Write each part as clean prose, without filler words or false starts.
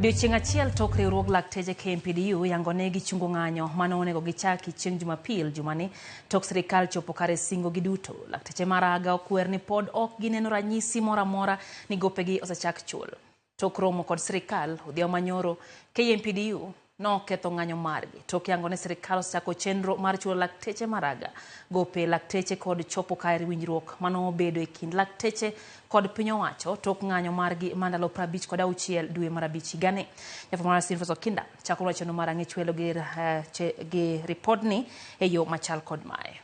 Odiochieng' achiel tok riwruog lakteche KMPDU yango ne gichungo ng'anyo mane onego gichaki chieng' Jumapil jumani tok sirikal chopo kare singo gi duto. Lakteche Maraga okwer ni pod ok gineno ranyisi moro amora ni gopegi osechak chul. Tok romo kod sirikal odhiambo manyoro, KMPDU noketho ng'anyo margi tok yango ni sirikal osechako chenro mar chulo lakteche Maraga gope lakteche kod chopo kar winjruok manobedo e kind lakteche kod piny owacho tok ng'anyo margi ma ndalo 56 dwe mar abich higani. Jafwambo mar Silvers Okinda chako wachno mar ang'ech welo gi, gi ripodni e yo machal kod mae.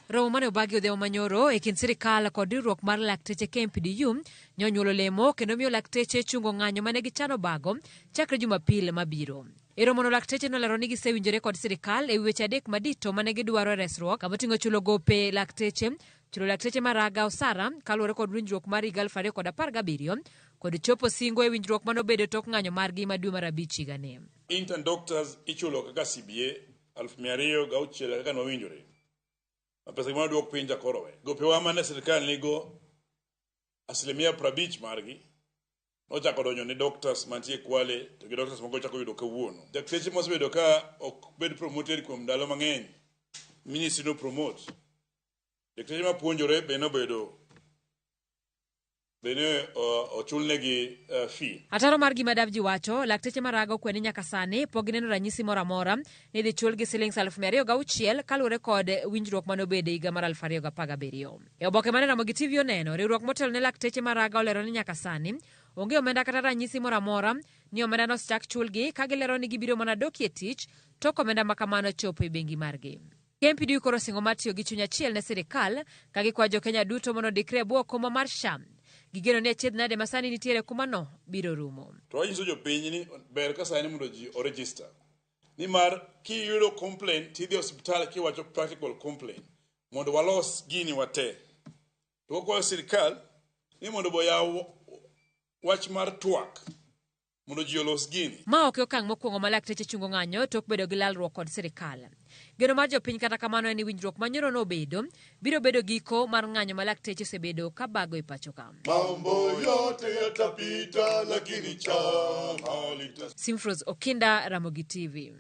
Romo mane obagi odhiambo manyoro e kind sirikal kod riwruok mar lakteche KMPDU nyonyuolo lemo kendo miyo lakteche chungo ng'anyo mane gichano bago chakre Jumapil mabiro. E romono lakteche nolero ni gisewinjore kod sirikal e wi weche adek madito mane gidwaro e resruok kamoting'o chulo gope lakteche, chulo lakteche maraga osara kaluwore kod winjruok mar higa 2017 kod chopo singo e winjruok manobedo tok ng'anyo margi ma dwe mar abich higani. Intern doctors ichulo kaka CBA 206,000 kaka nowinjore. Ma pesa gima duok piny koro we. Gopewa mane sirkal nigo 50% margi nochako donjo ne doctors mantie Kwale to gi doctors moko chako yudo kawuono. Dakteche mosebedo ka ok bed promoted kuom ndalo mang'eny, ministry no promote. Dakteche mapuonjore be nobedo bende ochulnegi fee. Ataro mar gima Davji wacho, lakteche Maraga okwe ni nyaka sani pok gineno ranyisi moro amora ni idhi chulgi silings 206,000 kaluwore kod winjruok mane obedo e higa mar 2017. E oboke mane Ramogi TV oneno, riwruok motelo ne lakteche Maraga olero ni nyaka sani onge omenda kata ranyisi moro amora ni omenda no osechak chulgi ka gilero ni gibiro mana dokie tich tok omenda ma kamano chopo e bengi margi. KMPDU koro osingo mar tiyo gi chuny achiel ne sirikal ka gikwayo jokenya duto mondo ondikre e bwo okumba mar SHA. Gigeno ni achiedh nade ma sani nitiere e kumbano biro rumo. To wanyiso jopiny ni ber ka sani mondo ji oregister. Nimar kiyudo complaint tidhi e osiptal kiwacho practical complaint mondo walos gini wate. To wakwayo sirikal ni mondo boyaw wach mar twak mondo ji olos gini. Ma ok e okang' mokwongo ma lakteche chungo ng'anyo tok bedo gi lalruok kod sirikal. Geno mar jopiny kata kamano en ni winjruok ma nyoro nobedo biro bedo giko mar ng'anyo ma lakteche osebedo ka bago e pacho ka. Mambo yote yatapita lakini chama lita Simfros Okinda, Ramogi TV.